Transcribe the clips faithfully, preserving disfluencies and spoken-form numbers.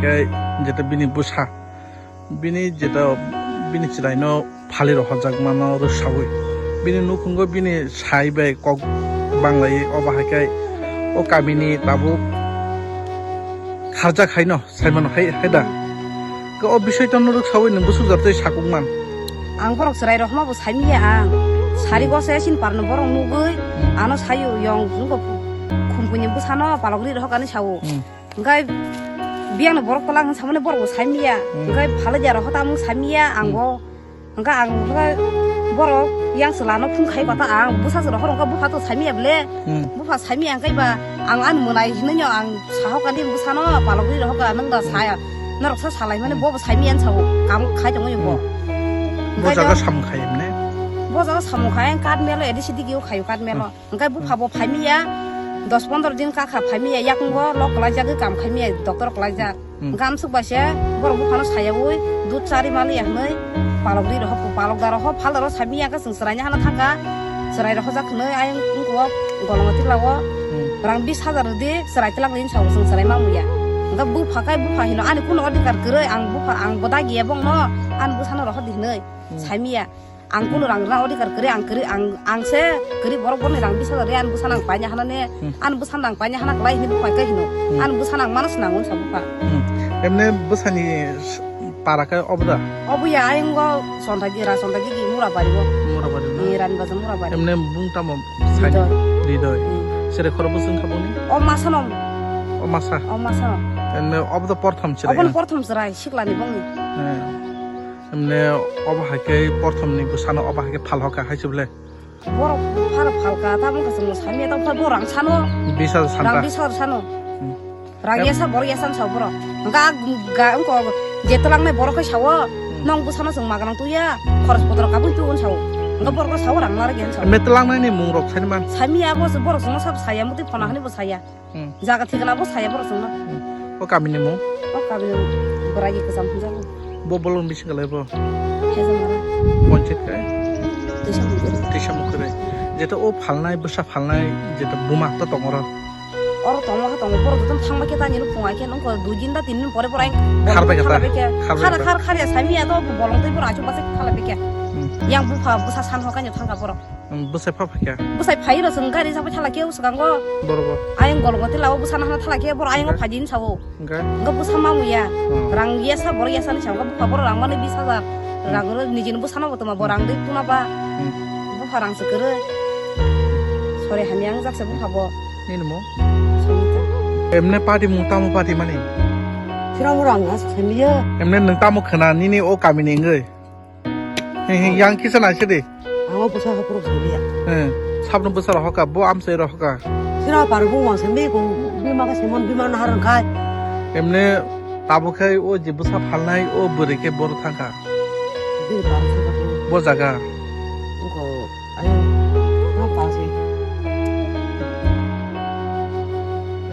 khe jeta bini bwsa, bini jeta bini chwraino phalwi rohorjak mano rwksaui. Bini nukhungo bini sai bai kok banglai, obo hai khe o kamini tabuk kharjak haino. Saimano hai, hai da. Khe o bisoi tongno rwksaui nwng bwswk jatwi sakukman. Ang borok chwrai rok hwnba bo saimiya ang. Sari gose sin parno borok nugwi ano sayo yong wngkha khumpuni bwsano palok ri rohok ani sao. Hmm. Hwnkhe biyangno borok twlang hwn samani borok bo saimiya. Hmm. Hwnkhe phalai ya rohok tamung saimiya ang Hmm. bo. Hwnkhe ang hwnkhe borok yang chwla no phung khai kotha ang bwsa chwla horo hwnkhe bupha to saimiya ble. Hmm. Bupha saimiya hwnkhe ba ang ani mwnai hinwi no ang sahok ani bwsano palok ri rohok ka nwng da saya. Norok sa salai mani Hmm. bo bo saimiya ang sao kam khai tongwi bo. Hmm. Bo Hwnkhe jaga do- samung khai mane? Bo jaga samung khai ang kat melo edi sidi kio khayo kat melo. Hmm. Hwnkhe bupha bo phaimiya dos pondro din kakha phaimiya yakungo lok kwlaijagwi kam khaimiya doctor kwlaijak. Hmm. Gamsuk bai se borok buphano sayaui dud chari maliya hwnwi palok ri rohor, palok da rohor, phal da rohor saimiya khe chwng chwraini hano thangkha, chwrai rohorjak hwnwi ayang wngkha o golongo tiklao. Hmm. Rang bis hajar rwdi chwrai twlak rini sao chwng chwrai mamuya. Hwnkhe bupha khe bupha hino ani kuno odhikar kwrwi ang bupha ang bo dagiya bongno ani bwsano rohordi hwnwi Hmm. saimiya. Ang kunu rang rwna odhikar kwrwi, ang kwrwi, ang, ang se kwrwi borok borni rang bis hajar rwi ani bwsano ang paina hana ne, Hmm. ani bwsano ang paina hana kwlai hinwi buphai khe hino. Hmm. Ani bwsano ang mano swnam unsa bupha. Hmm. Emne bwsani s-, para khe obo da? Obo ya, ayang o Sonthagi, Ra Sonthagi ki Murabari o. Murabari na? Ni Rani Bazar Murabari. Emne bung tamo saini? Hridoy. Hridoy. Hmm. Sere khoro bwswng kha boni? O masano. O masa? O masano. Emne obo da porthom chwrai Obo na? Porthom chwrai, siklani bongni. Hmm. Emne obo hai khe porthomni bwsano obo hai khe phal hoka hai se ble. Borok phar phalka, tamo khe chwngno samiya tong phai bo rang sano. Bis hajar santa. Rang bis hajar sano. Hmm. Rang Em- yasa borok yasa sa borok. Hwnkhe a ga wngko je twlangnai borok khe sao, Hmm. "Nong bwsano chwng magrang tuya, khoroj potro kabui tugun," sao. Hwnkhe borok sao rang narwk yan sao. Emne twlangnai ni mung rok sani man. Samiya bo borok chwngno sab saya, mutwi phona Hmm. hwnwi bo saya. Hmm. Jaga thikla bo saya borok chwngno. Hmm. O kamini mung? O kamini mung. Bwragi kwcham hwnjago. Bo bolong bising kalai bo? Hezamara. Ponchit kai? Tisa mukhure. Tisa mukhure. Jeta o phalnai, bwsa phalnai, jeta buma ta tong oro. Oro tongma khe tongo, borok jotono thangma khe tani no phunga khe nokho dui din da tin din pore pore Kharbai kha ta? Kharbai kha. Kharbai Khar, kha. Khar, khar ya samiya to bolong tei borok achuk bachai khalai bai kha. Hmm. Yang bupha bwsa san hokani thangkha borok. Hmm, bwsai pha phaikha? Bwsai phai rw chwng gari chapwi thala khe swkango. Borok bo? Ayang golgo tei labo bwsano hana thala khe borok ayang o Hwnkhe? Phai din sao. Hwnkhe? Hwnkhe bwsa mamu ya. Hmm. Rang yasa borok yasa ni sao, hwnkhe bupha borok rang mani bis hajar. Hmm. Rang rw nijini bwsano bo tongma bo Hmm. Rang dei tuna ba. Hmm. Bupha rang se kwrwi. Sori hamya wngjak se bupha bo. Nini mung? Songita. Emne party mung tamo party mani? Siramo rang as khamiya. Emne nwng tamo khna nini o kamini wngwi? He, he, yang kisa naisidi. Ang o bwsa haphuru samiya. He, sabno bwsa rohoka, bo amchai rohoka. Sira parubung wang sami ko bima ka semon bima nahar khai. Emne tabuk khai o je bwsa phalnai o bwrwi khe boro thangkha. Bini baro thangkha. Bo jaga. Ko ayo no pasi.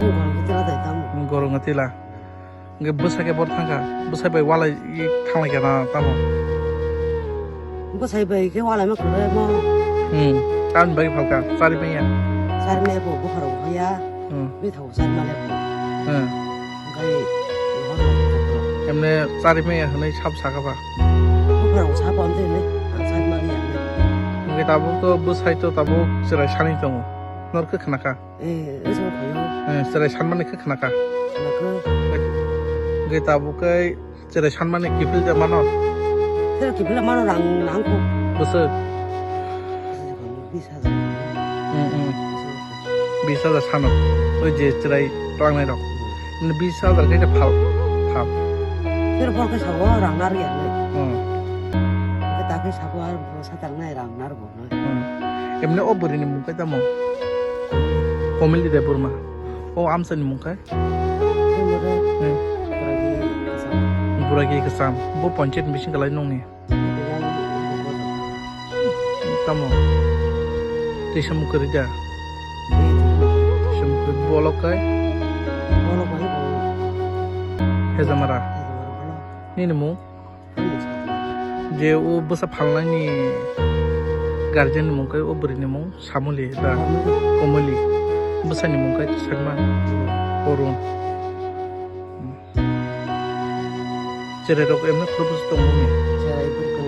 Ko tila dai tam. Gorong tila. Hwnkhe bwsai khe boro thangkha, bwsai bai walai thanglai kha na tamo? Bwsai bai khe walai ma kwrwi mo. Hmm. Tamni bagwi phalkha, chari manya. Chari manya bo bupharok haya. Hmm. Bithao chari manya bo. Hmm. Hwnkhe hor bai khe bupharok. Emne chari manya hwnwi sab sakha ba? Bupharok sabo amtwi hwnwi ang chari manya hwnwi. Hwnkhe tabuk to bwsai to tabuk chwrai sani tongo. Norkhe khnakha. Eh, ese mo phayo. Eh, chwrai sanmani khe khnakha. Khnakha. Hwnkhe tabuk khe chwrai sanmani kiphil de mano. Chwrai kiphil mano rang nangkho. Bwswk? Bis hajar. Hmm, hmm. Bis hajar sano. Oi je chwrai tlangnai rok. Hmm. Bis hajar khe phal, phal. Chwrai phal khe sao rang narya nai. Hmm. Khe ta khe sao ar satangnai rang narbo. Hmm. Emne o bwrwini mung khe tamo? Komili Debbarma. O amchaini mung khe? Singmore. Hmm. Buragi Kasam. Buragi Kasam. Bo ponchayat ni bising kalai nongni? Yang Tamo? Tisa mukri da? Tisa mukri. Bolok kai? Bolok kai, bolok. Hezamara. Hezamara, bolok. Nini mung? Je o bwsa phalnaini guardian ni mung khe o bwrwi ni mung Samuli ba Komoli. Komoli. Bwsani mung khe Sharma. Hmm. Orun. Hmm. Cherai rok emno khoroksa tongmani. Cherai borok